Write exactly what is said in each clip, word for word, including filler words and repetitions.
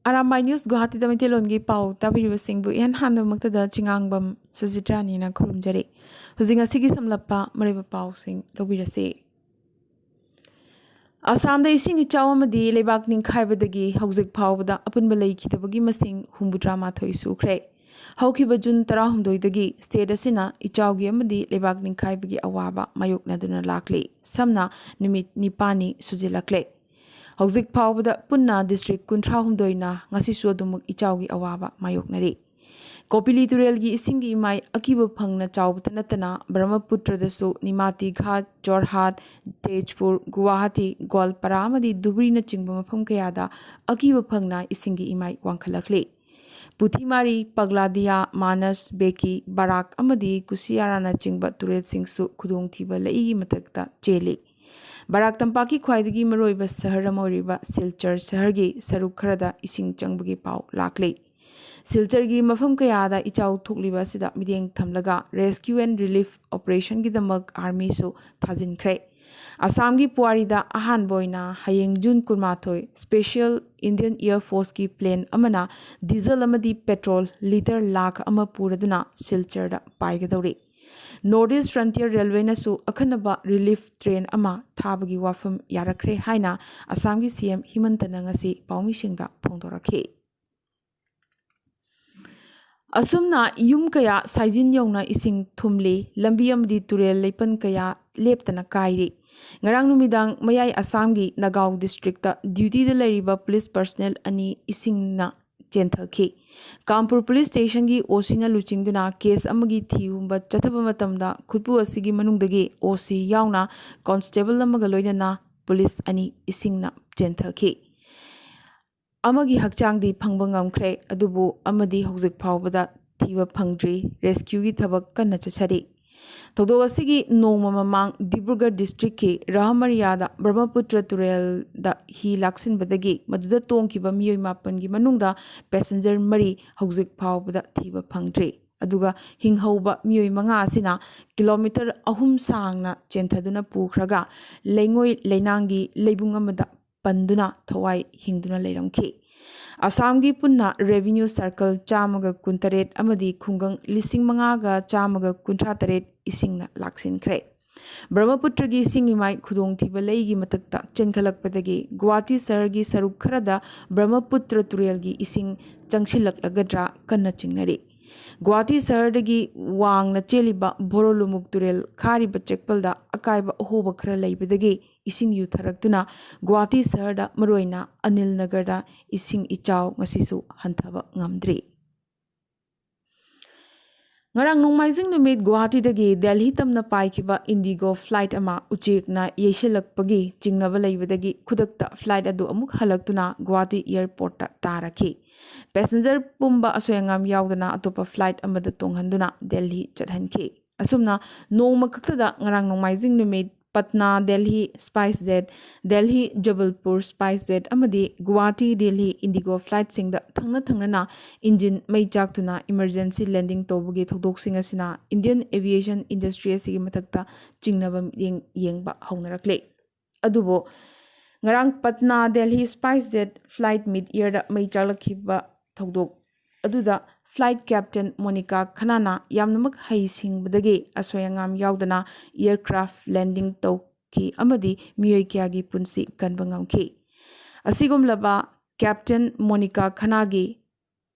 Arambai news ꯒꯨꯋꯥꯍꯥꯇꯤꯗ ꯃꯩꯇꯩꯂꯣꯟꯒꯤ ꯄꯥꯎ ꯇꯥꯕꯤꯔꯤꯕꯁꯤꯡꯕꯨ ꯏꯍꯥꯟ ꯍꯥꯟꯕꯃꯛꯇꯗ ꯆꯤꯉꯥꯡꯕꯝ ꯁꯨꯖꯤꯇ꯭ꯔꯥꯅꯤꯅ ꯈꯨꯔꯨꯝꯖꯔꯤ꯫ ꯍꯧꯖꯤꯛ ꯉꯁꯤꯒꯤ ꯁꯝꯂꯞꯄ ꯃꯔꯨꯑꯣꯏꯕ ꯄꯥꯎꯁꯤꯡ ꯂꯧꯕꯤꯔꯁꯤ꯫ ꯑꯁꯥꯝꯗ ꯏꯁꯤꯡ ꯏꯆꯥꯎ ꯑꯃꯗꯤ ꯂꯩꯕꯥꯛ ꯅꯤꯡꯈꯥꯏꯕꯗꯒꯤ ꯍꯧꯖꯤꯛ ꯐꯥꯎꯕꯗ ꯑꯄꯨꯟꯕ ꯂꯩꯈꯤꯗꯕꯒꯤ ꯃꯁꯤꯡ ꯍꯨꯝꯐꯨꯇꯔꯥ ꯃꯥꯊꯣꯏ ꯁꯨꯈ꯭ꯔꯦ꯫ ꯍꯧꯈꯤꯕ ꯖꯨꯟ ꯇꯔꯥꯍꯨꯝꯗꯣꯏꯗꯒꯤ ꯁ꯭ꯇꯦꯠ ꯑꯁꯤꯅ ꯏꯆꯥꯎꯒꯤ ꯑꯃꯗꯤ ꯂꯩꯕꯥꯛ ꯅꯤꯡꯈꯥꯏꯕꯒꯤ ꯑꯋꯥꯕ ꯃꯥꯌꯣꯛꯅꯗꯨꯅ ꯂꯥꯛꯂꯤ꯫ ꯁꯝꯅ ꯅꯨꯃꯤꯠ ꯅꯤꯄꯥꯟꯅꯤ ꯁꯨꯖꯤꯜꯂꯛꯂꯦ꯫ ꯍꯧꯖꯤꯛ ꯐꯥꯎꯕꯗ ꯄꯨꯟꯅ ꯗꯤꯁꯇ꯭ꯔꯤꯛ ꯀꯨꯟꯊ꯭ꯔꯥꯍꯨꯝꯗꯣꯏꯅ ꯉꯁꯤꯁꯨ ꯑꯗꯨꯃꯛ ꯏꯆꯥꯎꯒꯤ ꯑꯋꯥꯕ ꯃꯥꯌꯣꯛꯅꯔꯤ꯫ ꯀꯣꯄꯤꯂꯤ ꯇꯨꯔꯦꯜꯒꯤ ꯏꯁꯤꯡꯒꯤ ꯏꯃꯥꯏ ꯑꯀꯤꯕ ꯐꯪꯅ ꯆꯥꯎꯕꯇ ꯅꯠꯇꯅ ꯕ꯭ꯔꯍꯃꯄꯨꯇ꯭ꯔꯗꯁꯨ ꯅꯤꯃꯥꯇꯤ ꯘꯥꯠ, ꯖꯣꯔꯍꯥꯠ, ꯇꯦꯖꯄꯨꯔ, ꯒꯨꯋꯥꯍꯥꯇꯤ, ꯒꯣꯜꯄꯥꯔꯥ ꯑꯃꯗꯤ ꯙꯨꯕ꯭ꯔꯤꯅꯆꯤꯡꯕ ꯃꯐꯝ ꯀꯌꯥꯗ ꯑꯀꯤꯕ ꯐꯪꯅ ꯏꯁꯤꯡꯒꯤ ꯏꯃꯥꯏ ꯋꯥꯡꯈꯠꯂꯛꯂꯤ꯫ ꯄꯨꯊꯤꯃꯥꯔꯤ, ꯄꯒꯂꯥꯗꯤꯌꯥ, ꯃꯥꯅꯁ, ꯕꯦꯀꯤ, ꯕꯔꯥꯛ ꯑꯃꯗꯤ ꯀꯨꯁꯤꯌꯥꯔꯥꯅꯆꯤꯡꯕ ꯇꯨꯔꯦꯜꯁꯤꯡꯁꯨ ꯈꯨꯗꯣꯡꯊꯤꯕ ꯂꯩꯒꯤ ꯃꯊꯛꯇ ꯆꯦꯜꯂꯤ꯫ ꯕꯔꯥꯛ ꯇꯝꯄꯥꯛꯀꯤ ꯈ꯭ꯋꯥꯏꯗꯒꯤ ꯃꯔꯨꯑꯣꯏꯕ ꯁꯍꯔ ꯑꯃ ꯑꯣꯏꯔꯤꯕ ꯁꯤꯜꯆꯔ ꯁꯍꯔꯒꯤ ꯁꯔꯨꯛ ꯈꯔꯗ ꯏꯁꯤꯡ ꯆꯪꯕꯒꯤ ꯄꯥꯎ ꯂꯥꯛꯂꯤ꯫ ꯁꯤꯜꯆꯔꯒꯤ ꯃꯐꯝ ꯀꯌꯥꯗ ꯏꯆꯥꯎ ꯊꯣꯛꯂꯤꯕ ꯑꯁꯤꯗ ꯃꯤꯠꯌꯦꯡ ꯊꯝꯂꯒ Rescue and Relief Operationꯒꯤꯗꯃꯛ ꯑꯥꯔꯃꯤꯁꯨ ꯊꯥꯖꯤꯟꯈ꯭ꯔꯦ꯫ ꯑꯁꯥꯝꯒꯤ ꯄꯨꯋꯥꯔꯤꯗ ꯑꯍꯥꯟꯕ ꯑꯣꯏꯅ ꯍꯌꯦꯡ ꯖꯨꯟ ꯀꯨꯟꯃꯥꯊꯣꯏ Special Indian Air Forceꯀꯤ plane ꯑꯃꯅ ꯗꯤꯖꯜ ꯑꯃꯗꯤ ꯄꯦꯇ꯭ꯔꯣꯜ ꯂꯤꯇꯔ ꯂꯥꯈ ꯑꯃ ꯄꯨꯔꯗꯨꯅ ꯁꯤꯜꯆꯔꯗ ꯄꯥꯏꯒꯗꯧꯔꯤ꯫ North East Frontier Railwayꯅꯁꯨ ꯑꯈꯟꯅꯕ relief train ꯑꯃ ꯊꯥꯕꯒꯤ ꯋꯥꯐꯝ ꯌꯥꯔꯛꯈ꯭ꯔꯦ ꯍꯥꯏꯅ ꯑꯁꯥꯝꯒꯤ ꯁꯤ ꯑꯦꯝ ꯍꯤꯃꯟꯇꯅ ꯉꯁꯤ ꯄꯥꯎꯃꯤꯁꯤꯡꯗ ꯐꯣꯡꯗꯣꯔꯛꯈꯤ꯫ ꯑꯁꯨꯝꯅ ꯌꯨꯝ ꯀꯌꯥ ꯁꯥꯏꯖꯤꯟ ꯌꯧꯅ ꯏꯁꯤꯡ ꯊꯨꯝꯂꯤ, ꯂꯝꯕꯤ ꯑꯃꯗꯤ ꯇꯨꯔꯦꯜ ꯂꯩꯄꯟ ꯀꯌꯥ ꯂꯦꯞꯇꯅ ꯀꯥꯏꯔꯤ꯫ ꯉꯔꯥꯡ ꯅꯨꯃꯤꯗꯥꯡ ꯃꯌꯥꯏ ꯑꯁꯥꯝꯒꯤ ꯅꯒꯥꯎ districtꯇ dutyꯗ ꯂꯩꯔꯤꯕ police personnel ꯑꯅꯤ ꯏꯁꯤꯡꯅ ꯆꯦꯟꯊꯈꯤ꯫ ꯀꯥꯝꯄꯨꯔ police stationꯒꯤ OCꯅ ꯂꯨꯆꯤꯡꯗꯨꯅ case ꯑꯃꯒꯤ ꯊꯤꯍꯨꯝꯕ ꯆꯠꯊꯕ ꯃꯇꯝꯗ ꯈꯨꯠꯄꯨ ꯑꯁꯤꯒꯤ ꯃꯅꯨꯡꯗꯒꯤ OC ꯌꯥꯎꯅ constable ꯑꯃꯒ ꯂꯣꯏꯅꯅ police ꯑꯅꯤ ꯏꯁꯤꯡꯅ ꯆꯦꯟꯊꯈꯤ꯫ ꯑꯃꯒꯤ ꯍꯛꯆꯥꯡꯗꯤ ꯐꯪꯕ ꯉꯝꯈ꯭ꯔꯦ, ꯑꯗꯨꯕꯨ ꯑꯃꯗꯤ ꯍꯧꯖꯤꯛ ꯐꯥꯎꯕꯗ ꯊꯤꯕ ꯐꯪꯗ꯭ꯔꯤ꯫ Rescueꯒꯤ ꯊꯕꯛ ꯀꯟꯅ ꯆꯠꯊꯔꯤ꯫ ꯊꯧꯗꯣꯛ ꯑꯁꯤꯒꯤ ꯅꯣꯡꯃ ꯃꯃꯥꯡ ꯗꯤꯕ꯭ꯔꯨꯒꯔ districtꯀꯤ ꯔꯥꯍꯃꯔꯤꯌꯥꯗ ꯕ꯭ꯔꯍꯃꯄꯨꯇ꯭ꯔ ꯇꯨꯔꯦꯜꯗ ꯍꯤ ꯂꯥꯛꯁꯤꯟꯕꯗꯒꯤ ꯃꯗꯨꯗ ꯇꯣꯡꯈꯤꯕ ꯃꯤꯑꯣꯏ ꯃꯥꯄꯟꯒꯤ ꯃꯅꯨꯡꯗ passenger ꯃꯔꯤ ꯍꯧꯖꯤꯛ ꯐꯥꯎꯕꯗ ꯊꯤꯕ ꯐꯪꯗ꯭ꯔꯤ꯫ ꯑꯗꯨꯒ ꯍꯤꯡꯍꯧꯕ ꯃꯤꯑꯣꯏ ꯃꯉꯥ ꯑꯁꯤꯅ kilometre ꯑꯍꯨꯝ ꯁꯥꯡꯅ ꯆꯦꯟꯊꯗꯨꯅ ꯄꯨꯈ꯭ꯔꯒ ꯂꯩꯉꯣꯏ ꯂꯩꯅꯥꯡꯒꯤ ꯂꯩꯕꯨꯡ ꯑꯃꯗ ꯄꯟꯗꯨꯅ ꯊꯋꯥꯏ ꯍꯤꯡꯗꯨꯅ ꯂꯩꯔꯝꯈꯤ꯫ ꯑꯁꯥꯝꯒꯤ ꯄꯨꯟꯅ revenue circle ꯆꯥꯝꯃꯒ ꯀꯨꯟꯇꯔꯦꯠ ꯑꯃꯗꯤ ꯈꯨꯡꯒꯪ ꯂꯤꯁꯤꯡ ꯃꯉꯥꯒ ꯆꯥꯝꯃꯒ ꯀꯨꯟꯊ꯭ꯔꯥ ꯇꯔꯦꯠ ꯏꯁꯤꯡꯅ ꯂꯥꯛꯁꯤꯟꯈ꯭ꯔꯦ꯫ ꯕ꯭ꯔꯍꯃꯄꯨꯇ꯭ꯔꯒꯤ ꯏꯁꯤꯡ ꯏꯃꯥꯏ ꯈꯨꯗꯣꯡꯊꯤꯕ ꯂꯩꯒꯤ ꯃꯊꯛꯇ ꯆꯦꯟꯈꯠꯂꯛꯄꯗꯒꯤ ꯒꯨꯋꯥꯍꯥꯇꯤ ꯁꯍꯔꯒꯤ ꯁꯔꯨꯛ ꯈꯔꯗ ꯕ꯭ꯔꯍꯃꯄꯨꯇ꯭ꯔ ꯇꯨꯔꯦꯜꯒꯤ ꯏꯁꯤꯡ ꯆꯪꯁꯤꯜꯂꯛꯂꯒꯗ꯭ꯔꯥ ꯀꯟꯅ ꯆꯤꯡꯅꯔꯤ꯫ ꯒꯨꯋꯥꯍꯥꯇꯤ ꯁꯍꯔꯗꯒꯤ ꯋꯥꯡꯅ ꯆꯦꯜꯂꯤꯕ ꯚꯣꯔꯣꯂꯨꯃꯨꯛ ꯇꯨꯔꯦꯜ ꯈꯥꯔꯤꯕ ꯆꯦꯛꯄꯜꯗ ꯑꯀꯥꯏꯕ ꯑꯍꯣꯕ ꯈꯔ ꯂꯩꯕꯗꯒꯤ ꯏꯁꯤꯡ ꯌꯨꯊꯔꯛꯇꯨꯅ ꯒꯨꯋꯥꯍꯥꯇꯤ ꯁꯍꯔꯗ, ꯃꯔꯨꯑꯣꯏꯅ ꯑꯅꯤꯜ ꯅꯒꯔꯗ ꯏꯁꯤꯡ ꯏꯆꯥꯎ ꯉꯁꯤꯁꯨ ꯍꯟꯊꯕ ꯉꯝꯗ꯭ꯔꯤ꯫ ꯉꯔꯥꯡ ꯅꯣꯡꯃꯥꯏꯖꯤꯡ ꯅꯨꯃꯤꯠ ꯒꯨꯋꯥꯍꯥꯇꯤꯗꯒꯤ ꯗꯦꯜꯍꯤ ꯇꯝꯅ ꯄꯥꯏꯈꯤꯕ ꯏꯟꯗꯤꯒꯣ flight ꯑꯃ ꯎꯆꯦꯛꯅ ꯌꯩꯁꯤꯜꯂꯛꯄꯒꯤ ꯆꯤꯡꯅꯕ ꯂꯩꯕꯗꯒꯤ ꯈꯨꯗꯛꯇ flight ꯑꯗꯨ ꯑꯃꯨꯛ ꯍꯜꯂꯛꯇꯨꯅ ꯒꯨꯋꯥꯍꯥꯇꯤ airportꯇ ꯇꯥꯔꯛꯈꯤ꯫ Passenger ꯄꯨꯝꯕ ꯑꯁꯣꯏ ꯑꯉꯥꯝ ꯌꯥꯎꯗꯅ ꯑꯇꯣꯞꯄ flight ꯑꯃꯗ ꯇꯣꯡꯍꯟꯗꯨꯅ ꯗꯦꯜꯍꯤ ꯆꯠꯍꯟꯈꯤ꯫ ꯑꯁꯨꯝꯅ ꯅꯣꯡꯃ ꯈꯛꯇꯗ ꯉꯔꯥꯡ ꯅꯣꯡꯃꯥꯏꯖꯤꯡ ꯅꯨꯃꯤꯠ ꯄꯠꯅꯥ ꯗꯦꯜꯍꯤ SpiceJet, ꯗꯦꯜꯍꯤ ꯖꯕꯜꯄꯨꯔ SpiceJet ꯑꯃꯗꯤ ꯒꯨꯋꯥꯍꯥꯇꯤ ꯗꯦꯜꯍꯤ ꯏꯟꯗꯤꯒꯣ flightꯁꯤꯡꯗ ꯊꯪꯅ ꯊꯪꯅꯅ engine ꯃꯩ ꯆꯥꯛꯇꯨꯅ emergency landing ꯇꯧꯕꯒꯤ ꯊꯧꯗꯣꯛꯁꯤꯡ ꯑꯁꯤꯅ Indian aviation industry ꯑꯁꯤꯒꯤ ꯃꯊꯛꯇ ꯆꯤꯡꯅꯕ ꯃꯤꯠꯌꯦꯡ ꯌꯦꯡꯕ ꯍꯧꯅꯔꯛꯂꯦ꯫ ꯑꯗꯨꯕꯨ ꯉꯔꯥꯡ ꯄꯠꯅꯥ ꯗꯦꯜꯍꯤ SpiceJet flight mid airꯗ ꯃꯩ ꯆꯥꯛꯂꯛꯈꯤꯕ ꯊꯧꯗꯣꯛ ꯑꯗꯨꯗ flight captain ꯃꯣꯅꯤꯀꯥ ꯈꯅꯥꯅ ꯌꯥꯝꯅꯃꯛ ꯍꯩꯁꯤꯡꯕꯗꯒꯤ ꯑꯁꯣꯏ ꯑꯉꯥꯝ ꯌꯥꯎꯗꯅ aircraft landing ꯇꯧꯈꯤ ꯑꯃꯗꯤ ꯃꯤꯑꯣꯏ ꯀꯌꯥꯒꯤ ꯄꯨꯟꯁꯤ ꯀꯟꯕ ꯉꯝꯈꯤ꯫ ꯑꯁꯤꯒꯨꯝꯂꯕ captain ꯃꯣꯅꯤꯀꯥ ꯈꯅꯥꯒꯤ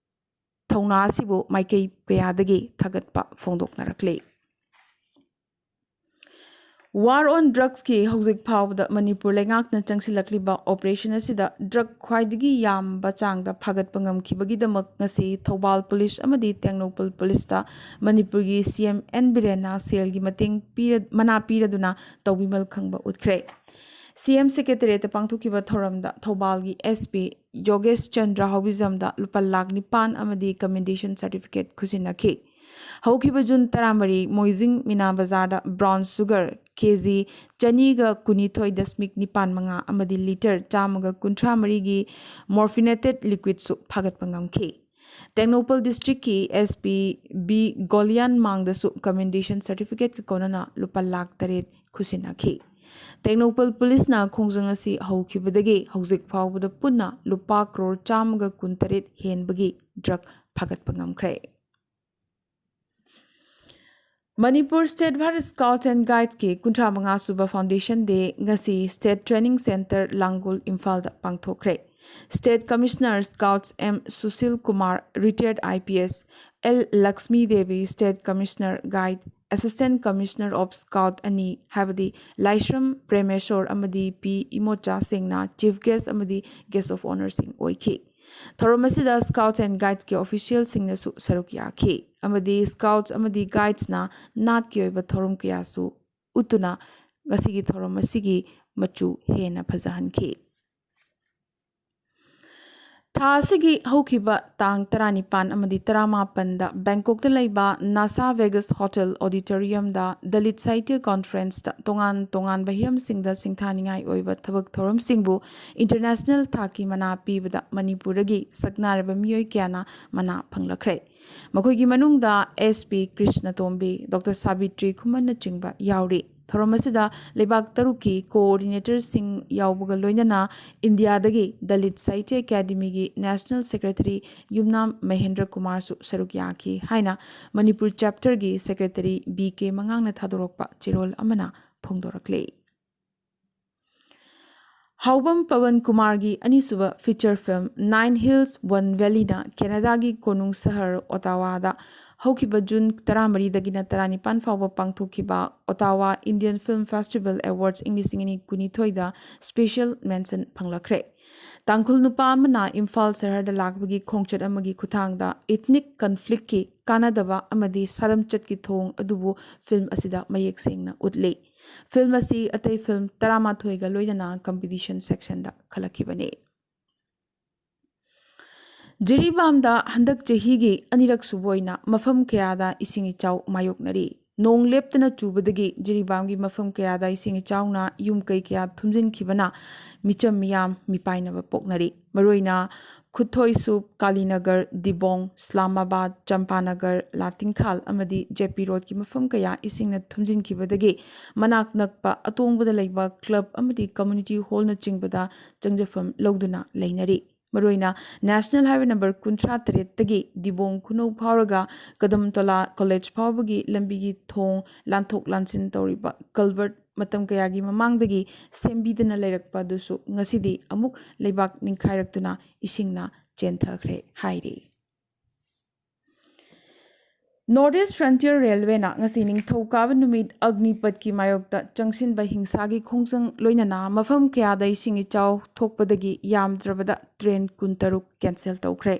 ꯊꯧꯅꯥ ꯑꯁꯤꯕꯨ ꯃꯥꯏꯀꯩ ꯀꯌꯥꯗꯒꯤ ꯊꯥꯒꯠꯄ ꯐꯣꯡꯗꯣꯛꯅꯔꯛꯂꯤ꯫ War on Drugsꯀꯤ ꯍꯧꯖꯤꯛ ꯐꯥꯎꯕꯗ ꯃꯅꯤꯄꯨꯔ ꯂꯩꯉꯥꯛꯅ ꯆꯪꯁꯤꯜꯂꯛꯂꯤꯕ operation ꯑꯁꯤꯗ drug ꯈ꯭ꯋꯥꯏꯗꯒꯤ ꯌꯥꯝꯕ ꯆꯥꯡꯗ ꯐꯥꯒꯠꯄ ꯉꯝꯈꯤꯕꯒꯤꯗꯃꯛ ꯉꯁꯤ ꯊꯧꯕꯥꯜ ꯄꯨꯂꯤꯁ ꯑꯃꯗꯤ ꯇꯦꯡꯅꯧꯄꯜ ꯄꯨꯂꯤꯁꯇ ꯃꯅꯤꯄꯨꯔꯒꯤ CM N ꯕꯤꯔꯦꯟꯅ ꯁꯦꯜꯒꯤ ꯃꯇꯦꯡ ꯄꯤꯔ-, ꯃꯅꯥ ꯄꯤꯔꯗꯨꯅ ꯇꯧꯕꯤꯃꯜ ꯈꯪꯕ ꯎꯠꯈ꯭ꯔꯦ꯫ CM Secretariatꯇ ꯄꯥꯡꯊꯣꯛꯈꯤꯕ ꯊꯧꯔꯝꯗ ꯊꯧꯕꯥꯜꯒꯤ SP ꯌꯣꯒꯦꯁ ꯆꯟꯗ꯭ꯔ ꯍꯥꯎꯕꯤꯖꯝꯗ ꯂꯨꯄꯥ ꯂꯥꯈ ꯅꯤꯄꯥꯟ ꯑꯃꯗꯤ commendation certificate ꯈꯨꯠꯁꯤꯟꯅꯈꯤ꯫ ꯍꯧꯈꯤꯕ ꯖꯨꯟ ꯇꯔꯥꯃꯔꯤ ꯃꯣꯏꯖꯤꯡ ꯃꯤꯅꯥ ꯕꯖꯥꯔꯗ brown sugar ꯀꯦꯖꯤ ꯆꯅꯤꯒ ꯀꯨꯟꯅꯤꯊꯣꯏ ꯗꯁꯃꯤꯛ ꯅꯤꯄꯥꯟ ꯃꯉꯥ ꯑꯃꯗꯤ litre ꯆꯥꯝꯃꯒ ꯀꯨꯟꯊ꯭ꯔꯥ ꯃꯔꯤꯒꯤ morphinated liquidꯁꯨ ꯐꯥꯒꯠꯄ ꯉꯝꯈꯤ꯫ ꯇꯦꯡꯅꯧꯄꯜ districtꯀꯤ SP B ꯒꯣꯂꯤꯌꯥꯟ ꯃꯥꯡꯗꯁꯨ commendation certificateꯀ ꯀꯣꯟꯅꯅ ꯂꯨꯄꯥ ꯂꯥꯈ ꯇꯔꯦꯠ ꯈꯨꯠꯁꯤꯟꯅꯈꯤ꯫ ꯇꯦꯡꯅꯧꯄꯜ ꯄꯨꯂꯤꯁꯅ ꯈꯣꯡꯖꯪ ꯑꯁꯤ ꯍꯧꯈꯤꯕꯗꯒꯤ ꯍꯧꯖꯤꯛ ꯐꯥꯎꯕꯗ ꯄꯨꯟꯅ ꯂꯨꯄꯥ ꯀ꯭ꯔꯣꯔ ꯆꯥꯝꯃꯒ ꯀꯨꯟꯇꯔꯦꯠ ꯍꯦꯟꯕꯒꯤ ꯗ꯭ꯔꯒ ꯐꯥꯒꯠꯄ ꯉꯝꯈ꯭ꯔꯦ꯫ ꯃꯅꯤꯄꯨꯔ ꯁ꯭ꯇꯦꯠ ꯚꯥꯔꯠ ꯁ꯭ꯀꯥꯎꯠ ꯑꯦꯟ ꯒꯥꯏꯗꯀꯤ ꯀꯨꯟꯊ꯭ꯔꯥ ꯃꯉꯥ ꯁꯨꯕ ꯐꯥꯎꯟꯗꯦꯁꯟ ꯗꯦ ꯉꯁꯤ ꯁ꯭ꯇꯦꯠ ꯇ꯭ꯔꯦꯅꯤꯡ ꯁꯦꯟꯇꯔ ꯂꯥꯡꯒꯣꯜ, ꯏꯝꯐꯥꯜꯗ ꯄꯥꯡꯊꯣꯛꯈ꯭ꯔꯦ꯫ State commissioner scouts M Sushil Kumar, ꯔꯤꯇꯥꯌꯔꯗ I P S, L Lakshmi Devi, state commissioner guide, assistant commissioner of scout ꯑꯅꯤ, ꯍꯥꯏꯕꯗꯤ ꯂꯥꯏꯁ꯭ꯔꯝ ꯄ꯭ꯔꯦꯃꯦꯁꯣꯔ ꯑꯃꯗꯤ ꯄꯤ ꯏꯃꯣꯆꯥ ꯁꯤꯡꯅ ꯆꯤꯐ ꯒꯦꯁ꯭ꯠ ꯑꯃꯗꯤ ꯒꯦꯁ꯭ꯠ ꯑꯣꯐ ꯑꯣꯅꯔꯁꯤꯡ ꯑꯣꯏꯈꯤ꯫ ꯊꯧꯔꯝ ꯑꯁꯤꯗ ꯁ꯭ꯀꯥꯎꯠꯁ ꯑꯦꯟ ꯒꯥꯏꯗꯁꯀꯤ ꯑꯣꯐꯤꯁꯤꯌꯦꯜꯁꯤꯡꯅꯁꯨ ꯁꯔꯨꯛ ꯌꯥꯈꯤ ꯑꯃꯗꯤ ꯁ꯭ꯀꯥꯎꯠꯁ ꯑꯃꯗꯤ ꯒꯥꯏꯗꯁꯅ ꯅꯥꯠꯀꯤ ꯑꯣꯏꯕ ꯊꯧꯔꯝ ꯀꯌꯥꯁꯨ ꯎꯠꯇꯨꯅ ꯉꯁꯤꯒꯤ ꯊꯧꯔꯝ ꯑꯁꯤꯒꯤ ꯃꯆꯨ ꯍꯦꯟꯅ ꯐꯖꯍꯟꯈꯤ꯫ ꯊꯥ ꯑꯁꯤꯒꯤ ꯍꯧꯈꯤꯕ ꯇꯥꯡ ꯇꯔꯥꯅꯤꯄꯥꯟ ꯑꯃꯗꯤ ꯇꯔꯥꯃꯥꯄꯟꯗ ꯕꯦꯡꯀꯣꯛꯇ ꯂꯩꯕ ꯅꯥꯁꯥ ꯚꯦꯒꯥꯁ ꯍꯣꯇꯦꯜ ꯑꯣꯗꯤꯇꯣꯔꯤꯌꯝꯗ ꯗꯂꯤꯠ ꯁꯥꯍꯤꯇ꯭ꯌ ꯀꯣꯟꯐꯔꯦꯟꯁꯇ ꯇꯣꯉꯥꯟ ꯇꯣꯉꯥꯟꯕ ꯍꯤꯔꯝꯁꯤꯡꯗ ꯁꯤꯡꯊꯥꯅꯤꯡꯉꯥꯏ ꯑꯣꯏꯕ ꯊꯕꯛ ꯊꯧꯔꯝꯁꯤꯡꯕꯨ ꯏꯟꯇꯔꯅꯦꯁꯅꯦꯜ ꯊꯥꯛꯀꯤ ꯃꯅꯥ ꯄꯤꯕꯗ ꯃꯅꯤꯄꯨꯔꯗꯒꯤ ꯁꯛꯅꯥꯏꯔꯕ ꯃꯤꯑꯣꯏ ꯀꯌꯥꯅ ꯃꯅꯥ ꯐꯪꯂꯛꯈ꯭ꯔꯦ꯫ ꯃꯈꯣꯏꯒꯤ ꯃꯅꯨꯡꯗ ꯑꯦꯁ ꯄꯤ ꯀ꯭ꯔꯤꯁꯅꯇꯣꯝꯕꯤ, ꯗꯣꯛꯇꯔ ꯁꯥꯕꯤꯇ꯭ꯔꯤ ꯈꯨꯃꯟꯅꯆꯤꯡꯕ ꯌꯥꯎꯔꯤ꯫ ꯊꯧꯔꯝ ꯑꯁꯤꯗ ꯂꯩꯕꯥꯛ ꯇꯔꯨꯛꯀꯤ ꯀꯣꯑꯣꯔꯗꯤꯅꯦꯇꯔꯁꯤꯡ ꯌꯥꯎꯕꯒ ꯂꯣꯏꯅꯅ ꯏꯟꯗꯤꯌꯥꯗꯒꯤ ꯗꯂꯤꯠ ꯁꯥꯍꯤꯇ꯭ꯌ ꯑꯦꯀꯥꯗꯃꯤꯒꯤ ꯅꯦꯁꯅꯦꯜ ꯁꯦꯀ꯭ꯔꯦꯇꯔꯤ ꯌꯨꯝꯅꯥꯝ ꯃꯍꯦꯟꯗ꯭ꯔ ꯀꯨꯃꯥꯔꯁꯨ ꯁꯔꯨꯛ ꯌꯥꯈꯤ ꯍꯥꯏꯅ ꯃꯅꯤꯄꯨꯔ ꯆꯦꯞꯇꯔꯒꯤ ꯁꯦꯀ꯭ꯔꯦꯇꯔꯤ ꯕꯤ ꯀꯦ ꯃꯉꯥꯡꯅ ꯊꯥꯗꯣꯔꯛꯄ ꯆꯦꯔꯣꯜ ꯑꯃꯅ ꯐꯣꯡꯗꯣꯔꯛꯂꯤ꯫ ꯍꯥꯎꯕꯝ ꯄꯋꯟ ꯀꯨꯃꯥꯔꯒꯤ ꯑꯅꯤꯁꯨꯕ feature film nine hills one ꯚꯦꯂꯤꯅ ꯀꯦꯅꯥꯗꯥꯒꯤ ꯀꯣꯅꯨꯡ ꯁꯍꯔ ꯑꯣꯇꯥꯋꯥꯗ ꯍꯧꯈꯤꯕ ꯖꯨꯟ ꯇꯔꯥꯃꯔꯤꯗꯒꯤꯅ ꯇꯔꯥꯅꯤꯄꯥꯟ ꯐꯥꯎꯕ ꯄꯥꯡꯊꯣꯛꯈꯤꯕ Ottawa Indian film festival awards ꯏꯪ ꯂꯤꯁꯤꯡ ꯑꯅꯤ ꯀꯨꯟꯅꯤꯊꯣꯏꯗ ꯁ꯭ꯄꯦꯁꯤꯌꯦꯜ ꯃꯦꯟꯁꯟ ꯐꯪꯂꯛꯈ꯭ꯔꯦ꯫ ꯇꯥꯡꯈꯨꯜ ꯅꯨꯄꯥ ꯑꯃꯅ ꯏꯝꯐꯥꯜ ꯁꯍꯔꯗ ꯂꯥꯛꯄꯒꯤ ꯈꯣꯡꯆꯠ ꯑꯃꯒꯤ ꯈꯨꯠꯊꯥꯡꯗ ꯏꯊꯅꯤꯛ ꯀꯟꯐ꯭ꯂꯤꯛꯀꯤ ꯀꯥꯟꯅꯗꯕ ꯑꯃꯗꯤ ꯁꯥꯔꯝꯆꯠꯀꯤ ꯊꯣꯡ ꯑꯗꯨꯕꯨ ꯐꯤꯜꯝ ꯑꯁꯤꯗ ꯃꯌꯦꯛ ꯁꯦꯡꯅ ꯎꯠꯂꯤ꯫ ꯐꯤꯜꯝ ꯑꯁꯤ ꯑꯇꯩ ꯐꯤꯜꯝ ꯇꯔꯥꯃꯥꯊꯣꯏꯒ ꯂꯣꯏꯅꯅ ꯀꯝꯄꯤꯇꯤꯁꯟ ꯁꯦꯛꯁꯟꯗ ꯈꯜꯂꯛꯈꯤꯕꯅꯤ꯫ ꯖꯤꯔꯤꯕꯥꯝꯗ ꯍꯟꯗꯛ ꯆꯍꯤꯒꯤ ꯑꯅꯤꯔꯛ ꯁꯨꯕ ꯑꯣꯏꯅ ꯃꯐꯝ ꯀꯌꯥꯗ ꯏꯁꯤꯡ ꯏꯆꯥꯎ ꯃꯥꯌꯣꯛꯅꯔꯤ꯫ ꯅꯣꯡ ꯂꯦꯞꯇꯅ ꯆꯨꯕꯗꯒꯤ ꯖꯤꯔꯤꯕꯥꯝꯒꯤ ꯃꯐꯝ ꯀꯌꯥꯗ ꯏꯁꯤꯡ ꯏꯆꯥꯎꯅ ꯌꯨꯝ ꯀꯩ ꯀꯌꯥ ꯊꯨꯝꯖꯤꯟꯈꯤꯕꯅ ꯃꯤꯆꯝ ꯃꯤꯌꯥꯝ ꯃꯤꯄꯥꯏꯅꯕ ꯄꯣꯛꯅꯔꯤ꯫ ꯃꯔꯨꯑꯣꯏꯅ ꯈꯨꯠꯊꯣꯏꯁꯨꯞ, ꯀꯥꯂꯤꯅꯒꯔ, ꯗꯤꯕꯣꯡ, ꯏꯁꯂꯥꯃꯥꯕꯥꯗ, ꯆꯝꯄꯥꯅꯒꯔ, ꯂꯥꯇꯤꯡꯊꯥꯜ ꯑꯃꯗꯤ ꯖꯦ ꯄꯤ ꯔꯣꯗꯀꯤ ꯃꯐꯝ ꯀꯌꯥ ꯏꯁꯤꯡꯅ ꯊꯨꯝꯖꯤꯟꯈꯤꯕꯗꯒꯤ ꯃꯅꯥꯛ ꯅꯛꯄ ꯑꯇꯣꯡꯕꯗ ꯂꯩꯕ ꯀ꯭ꯂꯕ ꯑꯃꯗꯤ ꯀꯝꯃ꯭ꯌꯨꯅꯤꯇꯤ ꯍꯣꯜꯅꯆꯤꯡꯕꯗ ꯆꯪꯖꯐꯝ ꯂꯧꯗꯨꯅ ꯂꯩꯅꯔꯤ꯫ ꯃꯔꯨꯑꯣꯏꯅ ꯅꯦꯁꯅꯦꯜ ꯍꯥꯏꯋꯦ ꯅꯝꯕꯔ ꯀꯨꯟꯊ꯭ꯔꯥ ꯇꯔꯦꯠꯇꯒꯤ ꯗꯤꯕꯣꯡ ꯈꯨꯅꯧ ꯐꯥꯎꯔꯒ ꯀꯗꯝꯇꯣꯂꯥ ꯀꯣꯂꯦꯖ ꯐꯥꯎꯕꯒꯤ ꯂꯝꯕꯤꯒꯤ ꯊꯣꯡ ꯂꯥꯟꯊꯣꯛ ꯂꯥꯟꯁꯤꯟ ꯇꯧꯔꯤꯕ ꯀꯜꯚꯔꯠ ꯃꯇꯝ ꯀꯌꯥꯒꯤ ꯃꯃꯥꯡꯗꯒꯤ ꯁꯦꯝꯕꯤꯗꯅ ꯂꯩꯔꯛꯄ ꯑꯗꯨꯁꯨ ꯉꯁꯤꯗꯤ ꯑꯃꯨꯛ ꯂꯩꯕꯥꯛ ꯅꯤꯡꯈꯥꯏꯔꯛꯇꯨꯅ ꯏꯁꯤꯡꯅ ꯆꯦꯟꯊꯈ꯭ꯔꯦ ꯍꯥꯏꯔꯤ꯫ ꯅꯣꯔꯠ ꯏꯁ ꯐ꯭ꯔꯟꯇꯤꯌꯔ ꯔꯦꯜꯋꯦꯅ ꯉꯁꯤ ꯅꯤꯡꯊꯧꯀꯥꯕ ꯅꯨꯃꯤꯠ ꯑꯒꯅꯤꯄꯠꯀꯤ ꯃꯥꯌꯣꯛꯇ ꯆꯪꯁꯤꯟꯕ ꯍꯤꯡꯁꯥꯒꯤ ꯈꯣꯡꯖꯪ ꯂꯣꯏꯅꯅ ꯃꯐꯝ ꯀꯌꯥꯗ ꯏꯁꯤꯡ ꯏꯆꯥꯎ ꯊꯣꯛꯄꯗꯒꯤ ꯌꯥꯝꯗ꯭ꯔꯕꯗ ꯇ꯭ꯔꯦꯟ ꯀꯨꯟꯇꯔꯨꯛ ꯀꯦꯟꯁꯦꯜ ꯇꯧꯈ꯭ꯔꯦ꯫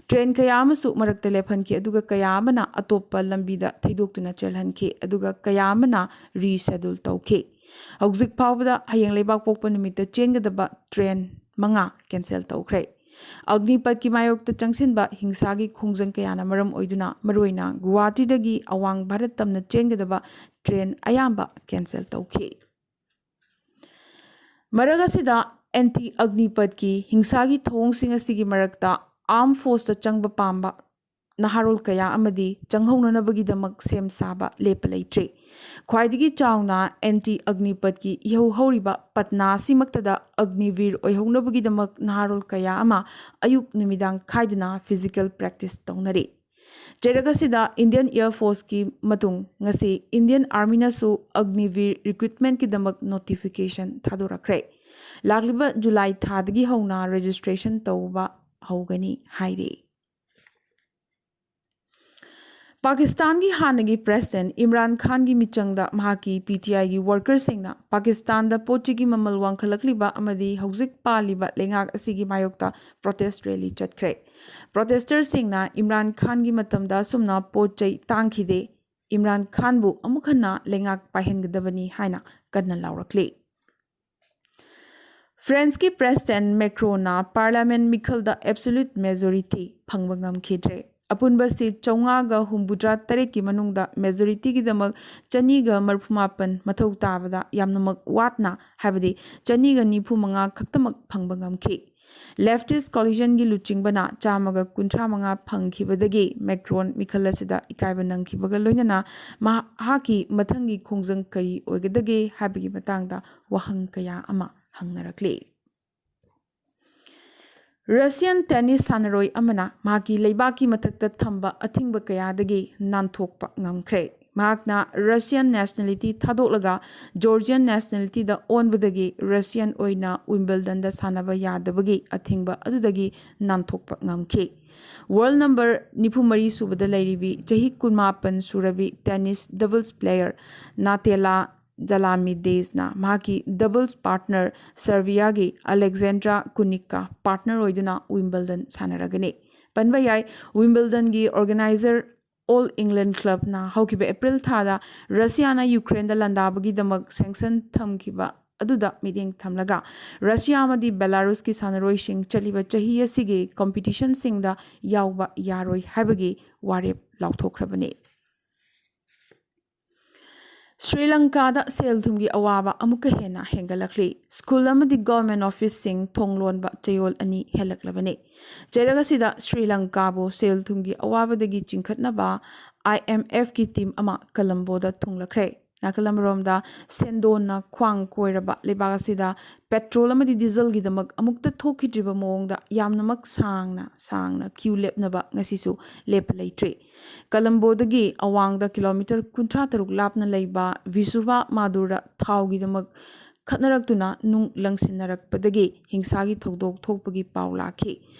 ꯇ꯭ꯔꯦꯟ ꯀꯌꯥ ꯑꯃꯁꯨ ꯃꯔꯛꯇ ꯂꯦꯞꯍꯟꯈꯤ, ꯑꯗꯨꯒ ꯀꯌꯥ ꯑꯃꯅ ꯑꯇꯣꯞꯄ ꯂꯝꯕꯤꯗ ꯊꯩꯗꯣꯛꯇꯨꯅ ꯆꯦꯜꯍꯟꯈꯤ, ꯑꯗꯨꯒ ꯀꯌꯥ ꯑꯃꯅ ꯔꯤꯁꯦꯗꯨꯜ ꯇꯧꯈꯤ꯫ ꯍꯧꯖꯤꯛ ꯐꯥꯎꯕꯗ ꯍꯌꯦꯡ ꯂꯩꯕꯥꯛꯄꯣꯛꯄ ꯅꯨꯃꯤꯠꯇ ꯆꯦꯟꯒꯗꯕ ꯇ꯭ꯔꯦꯟ ꯃꯉꯥ ꯀꯦꯟꯁꯦꯜ ꯇꯧꯈ꯭ꯔꯦ꯫ ꯑꯒꯅꯤꯄꯠꯀꯤ ꯃꯥꯌꯣꯛꯇ ꯆꯪꯁꯤꯟꯕ ꯍꯤꯡꯁꯥꯒꯤ ꯈꯣꯡꯖꯪ ꯀꯌꯥꯅ ꯃꯔꯝ ꯑꯣꯏꯗꯨꯅ ꯃꯔꯨꯑꯣꯏꯅ ꯒꯨꯋꯥꯍꯥꯇꯤꯗꯒꯤ ꯑꯋꯥꯡ ꯚꯥꯔꯠ ꯇꯝꯅ ꯆꯦꯟꯒꯗꯕ ꯇ꯭ꯔꯦꯟ ꯑꯌꯥꯝꯕ ꯀꯦꯟꯁꯦꯜ ꯇꯧꯈꯤ꯫ ꯃꯔꯛ ꯑꯁꯤꯗ ꯑꯦꯟꯇꯤ ꯑꯒꯅꯤꯄꯠꯀꯤ ꯍꯤꯡꯁꯥꯒꯤ ꯊꯧꯑꯣꯡꯁꯤꯡ ꯑꯁꯤꯒꯤ ꯃꯔꯛꯇ ꯑꯥꯔꯝ ꯐꯣꯔꯁꯇ ꯆꯪꯕ ꯄꯥꯝꯕ ꯅꯍꯥꯔꯣꯜ ꯀꯌꯥ ꯑꯃꯗꯤ ꯆꯪꯍꯧꯅꯅꯕꯒꯤꯗꯃꯛ ꯁꯦꯝ ꯁꯥꯕ ꯂꯦꯞꯄ ꯂꯩꯇ꯭ꯔꯤ꯫ ꯈ꯭ꯋꯥꯏꯗꯒꯤ ꯆꯥꯎꯅ ꯑꯦꯟꯇꯤ ꯑꯒꯅꯤꯄꯠꯀꯤ ꯏꯍꯧ ꯍꯧꯔꯤꯕ ꯄꯠꯅꯥ ꯑꯁꯤꯃꯛꯇꯗ ꯑꯒꯅꯤꯕꯤꯔ ꯑꯣꯏꯍꯧꯅꯕꯒꯤꯗꯃꯛ ꯅꯍꯥꯔꯣꯜ ꯀꯌꯥ ꯑꯃ ꯑꯌꯨꯛ ꯅꯨꯃꯤꯗꯥꯡ ꯈꯥꯏꯗꯅ ꯐꯤꯖꯤꯀꯦꯜ ꯄ꯭ꯔꯦꯛꯇꯤꯁ ꯇꯧꯅꯔꯤ꯫ ꯆꯩꯔꯛ ꯑꯁꯤꯗ ꯏꯟꯗꯤꯌꯟ ꯑꯦꯌꯔ ꯐꯣꯔꯁꯀꯤ ꯃꯇꯨꯡ ꯉꯁꯤ ꯏꯟꯗꯤꯌꯟ ꯑꯥꯔꯃꯤꯅꯁꯨ ꯑꯒꯅꯤꯕꯤꯔ ꯔꯤꯀ꯭ꯔꯨꯠꯃꯦꯟꯠꯀꯤꯗꯃꯛ ꯅꯣꯇꯤꯐꯤꯀꯦꯁꯟ ꯊꯥꯗꯣꯔꯛꯈ꯭ꯔꯦ꯫ ꯂꯥꯛꯂꯤꯕ ꯖꯨꯂꯥꯏ ꯊꯥꯗꯒꯤ ꯍꯧꯅ ꯔꯦꯖꯤꯁꯇ꯭ꯔꯦꯁꯟ ꯇꯧꯕ ꯍꯧꯒꯅꯤ ꯍꯥꯏꯔꯤ꯫ ꯄꯥꯀꯤꯁꯇꯥꯟꯒꯤ ꯍꯥꯟꯅꯒꯤ ꯄ꯭ꯔꯦꯁꯤꯗꯦꯟꯠ ꯏꯝꯔꯥꯟ ꯈꯥꯟꯒꯤ ꯃꯤꯆꯪꯗ ꯃꯍꯥꯛꯀꯤ ꯄꯤ ꯇꯤ ꯑꯥꯏꯒꯤ ꯋꯥꯔꯀꯔꯁꯤꯡꯅ ꯄꯥꯀꯤꯁꯇꯥꯟꯗ ꯄꯣꯠ ꯆꯩꯒꯤ ꯃꯃꯜ ꯋꯥꯡꯈꯠꯂꯛꯂꯤꯕ ꯑꯃꯗꯤ ꯍꯧꯖꯤꯛ ꯄꯥꯜꯂꯤꯕ ꯂꯩꯉꯥꯛ ꯑꯁꯤꯒꯤ ꯃꯥꯌꯣꯛꯇ ꯄ꯭ꯔꯣꯇꯦꯁ ꯔꯦꯂꯤ ꯆꯠꯈ꯭ꯔꯦ꯫ ꯄ꯭ꯔꯣꯇꯦꯁꯇꯔꯁꯤꯡꯅ ꯏꯝꯔꯥꯟ ꯈꯥꯟꯒꯤ ꯃꯇꯝꯗ ꯑꯁꯨꯝꯅ ꯄꯣꯠ ꯆꯩ ꯇꯥꯡꯈꯤꯗꯦ, ꯏꯝꯔꯥꯟ ꯈꯥꯟꯕꯨ ꯑꯃꯨꯛ ꯍꯟꯅ ꯂꯩꯉꯥꯛ ꯄꯥꯏꯍꯟꯒꯗꯕꯅꯤ ꯍꯥꯏꯅ ꯀꯟꯅ ꯂꯥꯎꯔꯛꯂꯤ꯫ ꯐ꯭ꯔꯦꯟꯁꯀꯤ ꯄ꯭ꯔꯦꯁꯤꯗꯦꯟꯠ ꯃꯦꯀ꯭ꯔꯣꯟꯅ ꯄꯥꯔꯂꯤꯌꯥꯃꯦꯟꯠ ꯃꯤꯈꯜꯗ ꯑꯦꯕꯁꯣꯂ꯭ꯌꯨꯠ ꯃꯦꯖꯣꯔꯤꯇꯤ ꯐꯪꯕ ꯉꯝꯈꯤꯗ꯭ꯔꯦ꯫ ꯑꯄꯨꯟꯕ ꯁꯤꯠ ꯆꯥꯝꯃꯉꯥꯒ ꯍꯨꯝꯐꯨꯇꯔꯥ ꯇꯔꯦꯠꯀꯤ ꯃꯅꯨꯡꯗ ꯃꯦꯖꯣꯔꯤꯇꯤꯒꯤꯗꯃꯛ ꯆꯅꯤꯒ ꯃꯔꯤꯐꯨ ꯃꯥꯄꯟ ꯃꯊꯧ ꯇꯥꯕꯗ ꯌꯥꯝꯅꯃꯛ ꯋꯥꯠꯅ, ꯍꯥꯏꯕꯗꯤ ꯆꯅꯤꯒ ꯅꯤꯐꯨ ꯃꯉꯥ ꯈꯛꯇꯃꯛ ꯐꯪꯕ ꯉꯝꯈꯤ꯫ Leftist Coalitionꯒꯤ ꯂꯨꯆꯤꯡꯕꯅ ꯆꯥꯝꯃꯒ ꯀꯨꯟꯊ꯭ꯔꯥ ꯃꯉꯥ ꯐꯪꯈꯤꯕꯗꯒꯤ ꯃꯦꯀ꯭ꯔꯣꯟ ꯃꯤꯈꯜ ꯑꯁꯤꯗ ꯏꯀꯥꯏꯕ ꯅꯪꯈꯤꯕꯒ ꯂꯣꯏꯅꯅ ꯃꯍꯥꯛꯀꯤ ꯃꯊꯪꯒꯤ ꯈꯣꯡꯖꯪ ꯀꯔꯤ ꯑꯣꯏꯒꯗꯒꯦ ꯍꯥꯏꯕꯒꯤ ꯃꯇꯥꯡꯗ ꯋꯥꯍꯪ ꯀꯌꯥ ꯑꯃ ꯍꯪꯅꯔꯛꯂꯤ꯫ Russian tennis ꯁꯥꯟꯅꯔꯣꯏ ꯑꯃꯅ ꯃꯍꯥꯛꯀꯤ ꯂꯩꯕꯥꯛꯀꯤ ꯃꯊꯛꯇ ꯊꯝꯕ ꯑꯊꯤꯡꯕ ꯀꯌꯥꯗꯒꯤ ꯅꯥꯟꯊꯣꯛꯄ ꯉꯝꯈ꯭ꯔꯦ꯫ ꯃꯍꯥꯛꯅ Russian nationality ꯊꯥꯗꯣꯛꯂꯒ Georgian nationalityꯗ ꯑꯣꯟꯕꯗꯒꯤ Russian ꯑꯣꯏꯅ Wimbledonꯗ ꯁꯥꯟꯅꯕ ꯌꯥꯗꯕꯒꯤ ꯑꯊꯤꯡꯕ ꯑꯗꯨꯗꯒꯤ ꯅꯥꯟꯊꯣꯛꯄ ꯉꯝꯈꯤ꯫ World number ꯅꯤꯐꯨ ꯃꯔꯤ ꯁꯨꯕꯗ ꯂꯩꯔꯤꯕꯤ ꯆꯍꯤ ꯀꯨꯟꯃꯥꯄꯟ ꯁꯨꯔꯕꯤ tennis doubles player Natela Djalaminidisꯅ ꯃꯍꯥꯛꯀꯤ doubles partner Serbiaꯒꯤ Alexandra Kunikꯀ partner ꯑꯣꯏꯗꯨꯅ Wimbledon ꯁꯥꯟꯅꯔꯒꯅꯤ꯫ ꯄꯟꯕ ꯌꯥꯏ, Wimbledonꯒꯤ organizer All England Clubꯅ ꯍꯧꯈꯤꯕ April ꯊꯥꯗ Russiaꯅ Ukraineꯗ ꯂꯥꯟꯗꯥꯕꯒꯤꯗꯃꯛ sanction ꯊꯝꯈꯤꯕ ꯑꯗꯨꯗ ꯃꯤꯠꯌꯦꯡ ꯊꯝꯂꯒ Russia ꯑꯃꯗꯤ Belarusꯀꯤ ꯁꯥꯟꯅꯔꯣꯏꯁꯤꯡ ꯆꯠꯂꯤꯕ ꯆꯍꯤ ꯑꯁꯤꯒꯤ competitionꯁꯤꯡꯗ ꯌꯥꯎꯕ ꯌꯥꯔꯣꯏ ꯍꯥꯏꯕꯒꯤ ꯋꯥꯔꯦꯞ ꯂꯥꯎꯊꯣꯛꯈ꯭ꯔꯕꯅꯤ꯫ ꯁ꯭ꯔꯤ ꯂꯪꯀꯥꯗ ꯁꯦꯜ ꯊꯨꯝꯒꯤ ꯑꯋꯥꯕ ꯑꯃꯨꯛꯀ ꯍꯦꯟꯅ ꯍꯦꯟꯒꯠꯂꯛꯂꯤ꯫ School ꯑꯃꯗꯤ government officeꯁꯤꯡ ꯊꯣꯡ ꯂꯣꯟꯕ ꯆꯌꯣꯜ ꯑꯅꯤ ꯍꯦꯜꯂꯛꯂꯕꯅꯤ꯫ ꯆꯩꯔꯛ ꯑꯁꯤꯗ ꯁ꯭ꯔꯤ ꯂꯪꯀꯥꯕꯨ ꯁꯦꯜ ꯊꯨꯝꯒꯤ ꯑꯋꯥꯕꯗꯒꯤ ꯆꯤꯡꯈꯠꯅꯕ IMFꯀꯤ team ꯑꯃ ꯀꯂꯝꯕꯣꯗ ꯊꯨꯡꯂꯈ꯭ꯔꯦ꯫ ꯅꯥꯀꯜ ꯑꯃꯔꯣꯝꯗ ꯁꯦꯟꯗꯣꯟꯅ ꯈ꯭ꯋꯥꯡ ꯀꯣꯏꯔꯕ ꯂꯩꯕꯥꯛ ꯑꯁꯤꯗ petrol ꯑꯃꯗꯤ dieselꯒꯤꯗꯃꯛ ꯑꯃꯨꯛꯇ ꯊꯣꯛꯈꯤꯗ꯭ꯔꯤꯕ ꯃꯑꯣꯡꯗ ꯌꯥꯝꯅꯃꯛ ꯁꯥꯡꯅ ꯁꯥꯡꯅ queue ꯂꯦꯞꯅꯕ ꯉꯁꯤꯁꯨ ꯂꯦꯞꯄ ꯂꯩꯇ꯭ꯔꯤ꯫ ꯀꯂꯝꯕꯣꯗꯒꯤ ꯑꯋꯥꯡꯗ kilometre ꯀꯨꯟꯊ꯭ꯔꯥ ꯇꯔꯨꯛ ꯂꯥꯞꯅ ꯂꯩꯕ ꯚꯤꯁꯨꯚꯥ ꯃꯥꯗꯨꯔ ꯊꯥꯎꯒꯤꯗꯃꯛ ꯈꯠꯅꯔꯛꯇꯨꯅ ꯅꯨꯡ ꯂꯪꯁꯤꯟꯅꯔꯛꯄꯗꯒꯤ ꯍꯤꯡꯁꯥꯒꯤ ꯊꯧꯗꯣꯛ ꯊꯣꯛꯄꯒꯤ ꯄꯥꯎ ꯂꯥꯛꯈꯤ꯫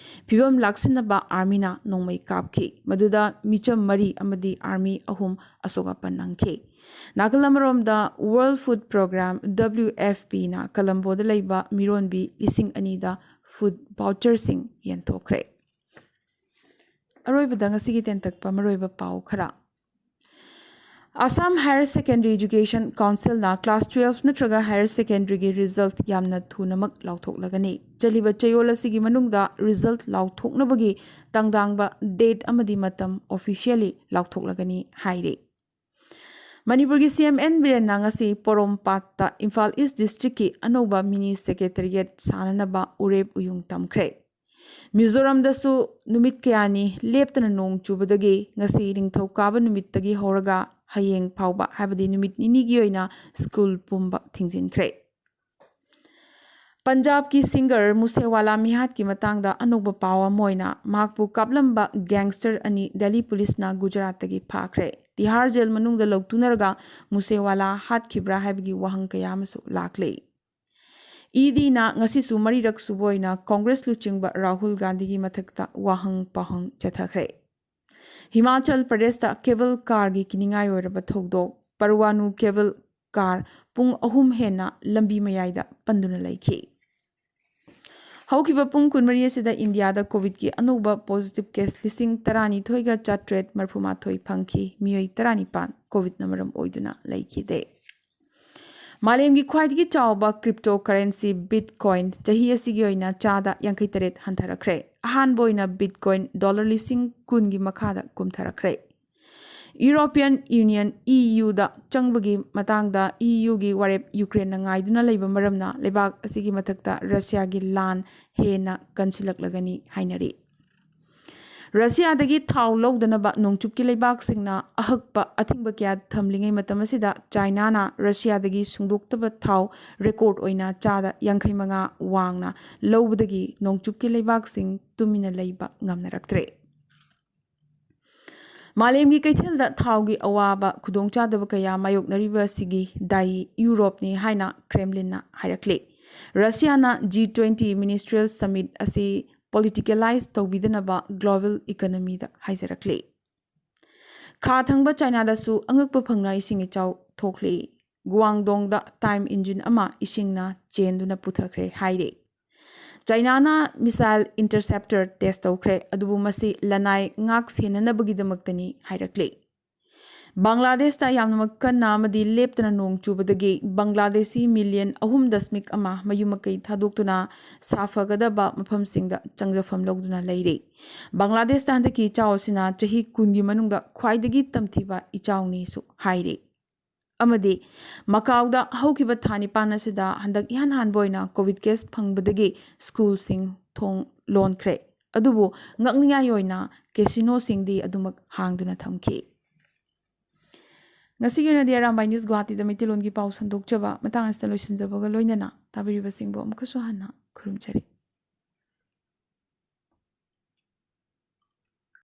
ꯐꯤꯚꯝ ꯂꯥꯛꯁꯤꯟꯅꯕ armyꯅ ꯅꯣꯡꯃꯩ ꯀꯥꯞꯈꯤ꯫ ꯃꯗꯨꯗ ꯃꯤꯆꯝ ꯃꯔꯤ ꯑꯃꯗꯤ army ꯑꯍꯨꯝ ꯑꯁꯣꯛ ꯑꯄꯟ ꯅꯪꯈꯤ꯫ ꯅꯥꯀꯜ ꯑꯃꯔꯣꯝꯗ World Food Programme, WFPꯅ ꯀꯂꯝꯕꯣꯗ ꯂꯩꯕ ꯃꯤꯔꯣꯟꯕꯤ ꯂꯤꯁꯤꯡ ꯑꯅꯤꯗ food voucherꯁꯤꯡ ꯌꯦꯟꯊꯣꯛꯈ꯭ꯔꯦ꯫ ꯑꯔꯣꯏꯕꯗ ꯉꯁꯤꯒꯤ ꯇꯦꯟꯇꯛꯄ ꯃꯔꯨꯑꯣꯏꯕ ꯄꯥꯎ ꯈꯔ꯫ Assam Higher Secondary Education Councilꯅ class twelve ꯅꯠꯇ꯭ꯔꯒ higher secondaryꯒꯤ result ꯌꯥꯝꯅ ꯊꯨꯅꯃꯛ ꯂꯥꯎꯊꯣꯛꯂꯒꯅꯤ꯫ ꯆꯠꯂꯤꯕ ꯆꯌꯣꯜ ꯑꯁꯤꯒꯤ ꯃꯅꯨꯡꯗ result ꯂꯥꯎꯊꯣꯛꯅꯕꯒꯤ ꯇꯥꯡꯗꯥꯡꯕ date ꯑꯃꯗꯤ ꯃꯇꯝ officially ꯂꯥꯎꯊꯣꯛꯂꯒꯅꯤ ꯍꯥꯏꯔꯤ꯫ ꯃꯅꯤꯄꯨꯔꯒꯤ ꯁꯤ ꯑꯦꯝ ꯑꯦꯟ ꯕꯤꯔꯦꯟꯅ ꯉꯁꯤ ꯄꯣꯔꯣꯝꯄꯥꯠꯇ ꯏꯝꯐꯥꯜ ꯏꯁ ꯗꯤꯁꯇ꯭ꯔꯤꯛꯀꯤ ꯑꯅꯧꯕ ꯃꯤꯅꯤ ꯁꯦꯀ꯭ꯔꯦꯇꯔꯤꯌꯦꯠ ꯁꯥꯅꯅꯕ ꯎꯔꯦꯞ ꯎꯌꯨꯡ ꯇꯝꯈ꯭ꯔꯦ꯫ ꯃꯤꯖꯣꯔꯥꯝꯗꯁꯨ ꯅꯨꯃꯤꯠ ꯀꯌꯥꯅꯤ ꯂꯦꯞꯇꯅ ꯅꯣꯡ ꯆꯨꯕꯗꯒꯤ ꯉꯁꯤ ꯅꯤꯡꯊꯧꯀꯥꯕ ꯅꯨꯃꯤꯠꯇꯒꯤ ꯍꯧꯔꯒ ꯍꯌꯦꯡ ꯐꯥꯎꯕ, ꯍꯥꯏꯕꯗꯤ ꯅꯨꯃꯤꯠ ꯅꯤꯅꯤꯒꯤ ꯑꯣꯏꯅ ꯁ꯭ꯀꯨꯜ ꯄꯨꯝꯕ ꯊꯤꯡꯖꯤꯟꯈ꯭ꯔꯦ꯫ ꯄꯟꯖꯥꯕꯀꯤ ꯁꯤꯡꯒꯔ ꯃꯨꯁꯦꯋꯥꯂꯥ ꯃꯤꯍꯥꯠꯀꯤ ꯃꯇꯥꯡꯗ ꯑꯅꯧꯕ ꯄꯥꯎ ꯑꯃ ꯑꯣꯏꯅ ꯃꯍꯥꯛꯄꯨ ꯀꯥꯞꯂꯝꯕ ꯒꯦꯡꯁꯇꯔ ꯑꯅꯤ ꯗꯦꯜꯂꯤ ꯄꯨꯂꯤꯁꯅ ꯒꯨꯖꯔꯥꯠꯇꯒꯤ ꯐꯥꯈ꯭ꯔꯦ꯫ ꯇꯤꯍꯥꯔ ꯖꯦꯜ ꯃꯅꯨꯡꯗ ꯂꯧꯇꯨꯅꯔꯒ ꯃꯨꯁꯦꯋꯥꯂꯥ ꯍꯥꯠꯈꯤꯕ꯭ꯔꯥ ꯍꯥꯏꯕꯒꯤ ꯋꯥꯍꯪ ꯀꯌꯥ ꯑꯃꯁꯨ ꯂꯥꯛꯂꯤ꯫ ꯏ ꯗꯤꯅ ꯉꯁꯤꯁꯨ ꯃꯔꯤꯔꯛ ꯁꯨꯕ ꯑꯣꯏꯅ ꯀꯣꯡꯒ꯭ꯔꯦꯁ ꯂꯨꯆꯤꯡꯕ ꯔꯥꯍꯨꯜ ꯒꯥꯟꯙꯤꯒꯤ ꯃꯊꯛꯇ ꯋꯥꯍꯪ ꯄꯥꯎꯍꯪ ꯆꯠꯊꯈ꯭ꯔꯦ꯫ ꯍꯤꯃꯥꯆꯜ ꯄ꯭ꯔꯗꯦꯁꯇ ꯀꯦꯕꯜ ꯀꯥꯔꯒꯤ ꯀꯤꯅꯤꯡꯉꯥꯏ ꯑꯣꯏꯔꯕ ꯊꯧꯗꯣꯛ, ꯄꯔꯋꯥꯅꯨ ꯀꯦꯕꯜ ꯀꯥꯔ ꯄꯨꯡ ꯑꯍꯨꯝ ꯍꯦꯟꯅ ꯂꯝꯕꯤ ꯃꯌꯥꯏꯗ ꯄꯟꯗꯨꯅ ꯂꯩꯈꯤ꯫ ꯍꯧꯈꯤꯕ ꯄꯨꯡ ꯀꯨꯟꯃꯔꯤ ꯑꯁꯤꯗ ꯏꯟꯗꯤꯌꯥꯗ ꯀꯣꯚꯤꯗꯀꯤ ꯑꯅꯧꯕ ꯄꯣꯖꯤꯇꯤꯚ ꯀꯦꯁ ꯂꯤꯁꯤꯡ ꯇꯔꯥꯅꯤꯊꯣꯏꯒ ꯆꯥꯇ꯭ꯔꯦꯠ ꯃꯔꯐꯨꯃꯥꯊꯣꯏ ꯐꯪꯈꯤ꯫ ꯃꯤꯑꯣꯏ ꯇꯔꯥꯅꯤꯄꯥꯟ ꯀꯣꯚꯤꯗꯅ ꯃꯔꯝ ꯑꯣꯏꯗꯨꯅ ꯂꯩꯈꯤꯗꯦ꯫ ꯃꯥꯂꯦꯝꯒꯤ ꯈ꯭ꯋꯥꯏꯗꯒꯤ ꯆꯥꯎꯕ ꯀ꯭ꯔꯤꯞꯇꯣ ꯀꯔꯦꯟꯁꯤ ꯕꯤꯠꯀꯣꯏꯟ ꯆꯍꯤ ꯑꯁꯤꯒꯤ ꯑꯣꯏꯅ ꯆꯥꯗ ꯌꯥꯡꯈꯩ ꯇꯔꯦꯠ ꯍꯟꯊꯔꯛꯈ꯭ꯔꯦ꯫ ꯑꯍꯥꯟꯕ ꯑꯣꯏꯅ ꯕꯤꯠꯀꯣꯏꯟ ꯗꯣꯂꯔ ꯂꯤꯁꯤꯡ ꯀꯨꯟꯒꯤ ꯃꯈꯥꯗ ꯀꯨꯝꯊꯔꯛꯈ꯭ꯔꯦ꯫ ꯌꯨꯔꯣꯄꯤꯌꯟ ꯌꯨꯅꯤꯌꯟ, ꯏ ꯌꯨꯗ ꯆꯪꯕꯒꯤ ꯃꯇꯥꯡꯗ ꯏ ꯌꯨꯒꯤ ꯋꯥꯔꯦꯞ ꯌꯨꯀ꯭ꯔꯦꯟꯅ ꯉꯥꯏꯗꯨꯅ ꯂꯩꯕ ꯃꯔꯝꯅ ꯂꯩꯕꯥꯛ ꯑꯁꯤꯒꯤ ꯃꯊꯛꯇ ꯔꯁꯤꯌꯥꯒꯤ ꯂꯥꯟ ꯍꯦꯟꯅ ꯀꯟꯁꯤꯜꯂꯛꯂꯒꯅꯤ ꯍꯥꯏꯅꯔꯤ꯫ ꯔꯁꯤꯌꯥꯗꯒꯤ ꯊꯥꯎ ꯂꯧꯗꯅꯕ ꯅꯣꯡꯆꯨꯞꯀꯤ ꯂꯩꯕꯥꯛꯁꯤꯡꯅ ꯑꯍꯛꯄ ꯑꯊꯤꯡꯕ ꯀꯌꯥ ꯊꯝꯂꯤꯉꯩ ꯃꯇꯝ ꯑꯁꯤꯗ ꯆꯥꯏꯅꯥꯅ ꯔꯁꯤꯌꯥꯗꯒꯤ ꯁꯨꯡꯗꯣꯛꯇꯕ ꯊꯥꯎ ꯔꯦꯀꯣꯔꯗ ꯑꯣꯏꯅ ꯆꯥꯗ ꯌꯥꯡꯈꯩ ꯃꯉꯥ ꯋꯥꯡꯅ ꯂꯧꯕꯗꯒꯤ ꯅꯣꯡꯆꯨꯞꯀꯤ ꯂꯩꯕꯥꯛꯁꯤꯡ ꯇꯨꯃꯤꯟꯅ ꯂꯩꯕ ꯉꯝꯅꯔꯛꯇ꯭ꯔꯦ꯫ ꯃꯥꯂꯦꯝꯒꯤ ꯀꯩꯊꯦꯜꯗ ꯊꯥꯎꯒꯤ ꯑꯋꯥꯕ ꯈꯨꯗꯣꯡꯆꯥꯗꯕ ꯀꯌꯥ ꯃꯥꯌꯣꯛꯅꯔꯤꯕ ꯑꯁꯤꯒꯤ ꯗꯥꯏ ꯌꯨꯔꯣꯞꯅꯤ ꯍꯥꯏꯅ ꯀ꯭ꯔꯦꯝꯂꯤꯟꯅ ꯍꯥꯏꯔꯛꯂꯤ꯫ ꯔꯁꯤꯌꯥꯅ ꯖꯤ ꯇ꯭ꯋꯦꯟꯇꯤ ꯃꯤꯅꯤꯁꯇ꯭ꯔꯤꯌꯦꯜ ꯁꯃꯤꯠ ꯑꯁꯤ ꯄꯣꯂꯤꯇꯤꯀꯦꯂꯥꯏꯖ ꯇꯧꯕꯤꯗꯅꯕ ꯒ꯭ꯂꯣꯕꯦꯜ ꯏꯀꯣꯅꯣꯃꯤꯗ ꯍꯥꯏꯖꯔꯛꯂꯤ꯫ ꯈꯥ ꯊꯪꯕ ꯆꯥꯏꯅꯥꯗꯁꯨ ꯑꯉꯛꯄ ꯐꯪꯅ ꯏꯁꯤꯡ ꯏꯆꯥꯎ ꯊꯣꯛꯂꯤ꯫ ꯒꯨꯋꯥꯡꯗꯣꯡꯗ ꯇꯥꯏꯝ ꯏꯟꯖꯤꯟ ꯑꯃ ꯏꯁꯤꯡꯅ ꯆꯦꯟꯗꯨꯅ ꯄꯨꯊꯈ꯭ꯔꯦ ꯍꯥꯏꯔꯤ꯫ ꯆꯥꯏꯅꯥꯅ ꯃꯤꯁꯥꯏꯜ ꯏꯟꯇꯔꯁꯦꯞꯇꯔ ꯇꯦꯁ ꯇꯧꯈ꯭ꯔꯦ, ꯑꯗꯨꯕꯨ ꯃꯁꯤ ꯂꯅꯥꯏ ꯉꯥꯛ ꯁꯦꯟꯅꯅꯕꯒꯤꯗꯃꯛꯇꯅꯤ ꯍꯥꯏꯔꯛꯂꯤ꯫ ꯕꯪꯒ꯭ꯂꯥꯗꯦꯁꯇ ꯌꯥꯝꯅꯃꯛ ꯀꯟꯅ ꯑꯃꯗꯤ ꯂꯦꯞꯇꯅ ꯅꯣꯡ ꯆꯨꯕꯗꯒꯤ ꯕꯪꯒ꯭ꯂꯥꯗꯦꯁꯤ ꯃꯤꯂꯤꯌꯟ ꯑꯍꯨꯝ ꯗꯁꯃꯤꯛ ꯑꯃ ꯃꯌꯨꯝ ꯃꯀꯩ ꯊꯥꯗꯣꯛꯇꯨꯅ ꯁꯥꯐꯒꯗꯕ ꯃꯐꯝꯁꯤꯡꯗ ꯆꯪꯖꯐꯝ ꯂꯧꯗꯨꯅ ꯂꯩꯔꯤ꯫ ꯕꯪꯒ꯭ꯂꯥꯗꯦꯁꯇ ꯍꯟꯗꯛꯀꯤ ꯏꯆꯥꯎ ꯑꯁꯤꯅ ꯆꯍꯤ ꯀꯨꯟꯒꯤ ꯃꯅꯨꯡꯗ ꯈ꯭ꯋꯥꯏꯗꯒꯤ ꯇꯝꯊꯤꯕ ꯏꯆꯥꯎꯅꯤꯁꯨ ꯍꯥꯏꯔꯤ꯫ ꯑꯃꯗꯤ ꯃꯀꯥꯎꯗ ꯍꯧꯈꯤꯕ ꯊꯥ ꯅꯤꯄꯥꯟ ꯑꯁꯤꯗ ꯍꯟꯗꯛ ꯏꯍꯥꯟ ꯍꯥꯟꯕ ꯑꯣꯏꯅ ꯀꯣꯚꯤꯗ ꯀꯦꯁ ꯐꯪꯕꯗꯒꯤ ꯁ꯭ꯀꯨꯜꯁꯤꯡ ꯊꯣꯡ ꯂꯣꯟꯈ꯭ꯔꯦ꯫ ꯑꯗꯨꯕꯨ ꯉꯛꯅꯤꯡꯉꯥꯏ ꯑꯣꯏꯅ ꯀꯦꯁꯤꯅꯣꯁꯤꯡꯗꯤ ꯑꯗꯨꯃꯛ ꯍꯥꯡꯗꯨꯅ ꯊꯝꯈꯤ꯫ ꯉꯁꯤꯒꯤ ꯑꯣꯏꯅꯗꯤ ꯑꯔꯥꯝꯕꯥꯏ ꯅ꯭ꯌꯨꯁ ꯒꯨꯋꯥꯍꯥꯇꯤꯗ ꯃꯩꯇꯩꯂꯣꯟꯒꯤ ꯄꯥꯎ ꯁꯟꯗꯣꯛꯆꯕ ꯃꯇꯥꯡ ꯑꯁꯤꯗ ꯂꯣꯏꯁꯤꯟꯖꯕꯒ ꯂꯣꯏꯅꯅ ꯇꯥꯕꯤꯔꯤꯕꯁꯤꯡꯕꯨ ꯑꯃꯨꯛꯀꯁꯨ ꯍꯟꯅ ꯈꯨꯔꯨꯝꯖꯔꯤ꯫